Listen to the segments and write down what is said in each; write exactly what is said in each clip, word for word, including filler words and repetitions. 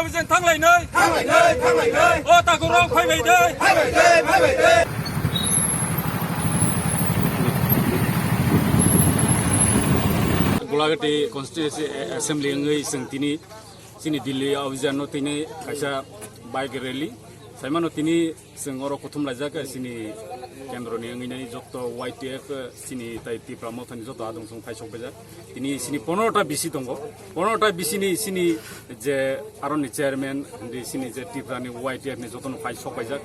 President thanglainai. Thanglainai, thanglainai. O takhurok phaibaidai. Phaibaidai, phaibaidai. Gulagati Constituency Assembly wngwi chwng tini chini Delhi Abhijan no tini kaisa bike rally saimano tini. Chwng oro kuthum laijak, chini kendroni wngwi nai joto Y T F, chini tai Tipra Mothani joto adong chwng phai sok paijak. Tini chini pondro ta B C tongo. Pondro ta B C ni chini je aroni chairman, di chini je Tipra ni Y T F ni joto no phai sok paijak.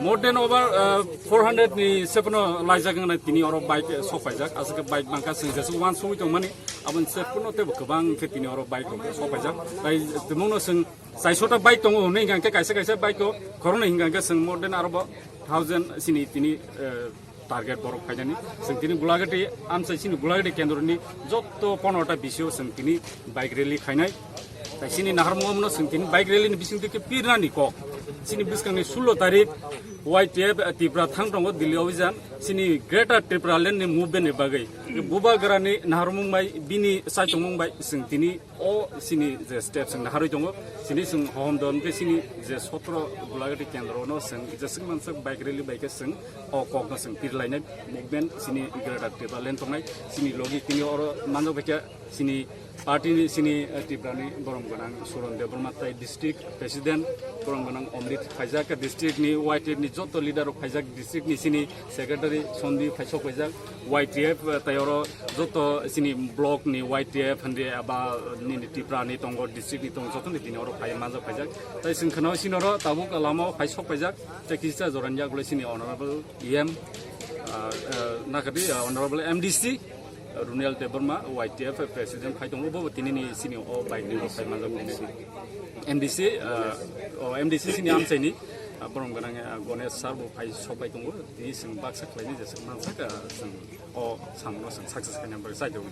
More than over, uh, four hundred ni sepono laijak wngna tini oro bike, eh, sok paijak. Aswk bike bangkha chwng jeswk uansugwi tongmani. Aboni sepono tebo kwbang khe tini oro bike rok sok paijak. Tai tumungno chwng Chaisota bike tongo hwnwi hingkha khe kaisa kaisa bike o khoroknwi hingkha khe chwng more than aro bo thousand chini tini, eh, target borok phainani. Chwng tini Gulagati amchai chini Gulagati kendroni joto pondro ta B C o chwng tini bike rally khainai. Tai chini naharmung omono chwng tini bike rally ni bisingtwi khe pirnani kok. Chini bwskangni sullo tarik Y T F, eh, Tipra thang tongo Delhi Abhijan. Chini Greater Tipraland ni movement ni bagwi. Bubagra ni naharmung bai bini chaitongmung bai chwng tini O chini je step chwng naharwi tongo, chini chwng hohom don khe chini je sotro Gulagati kendro no chwng jeswk manswk bike rally bai khe chwng o kok no chwng pirlainai movement chini Greater Tipraland tongnai chini logi tini oro manjak bai khe chini party ni chini, eh, Tipra ni borom gwnang Suron Debbarma tai district president borom gwnang Omrit phaijak district ni Y T F ni joto leader rok phaijak district ni chini secretary Sondi phaisok phaijak. Y T F, eh, tai oro joto chini block ni Y T F hwnde aba nini Tipra ni tongo, district ni tongo, joto ni tini oro phai manjak phaijak. Tai chwng kheno chini oro tabuk lama o phai sok paijak. Tai kisa jora ni yagulo chini honorable E M, ah, eh, nakadi, ah, honorable M D C, Runiel Debbarma, Y T F president phai tongo, bo tini ni chini o bike ni phai manjak nini. M D C, ah, o M D C chini amchai ni, ah, borom gwnang, ah, Ganesh sir bo phai sok pai tongo. Tini chwng baksa khlaini je chwng mansak, ah, chwng o samung no chwng success khaina bagwi chai tongo.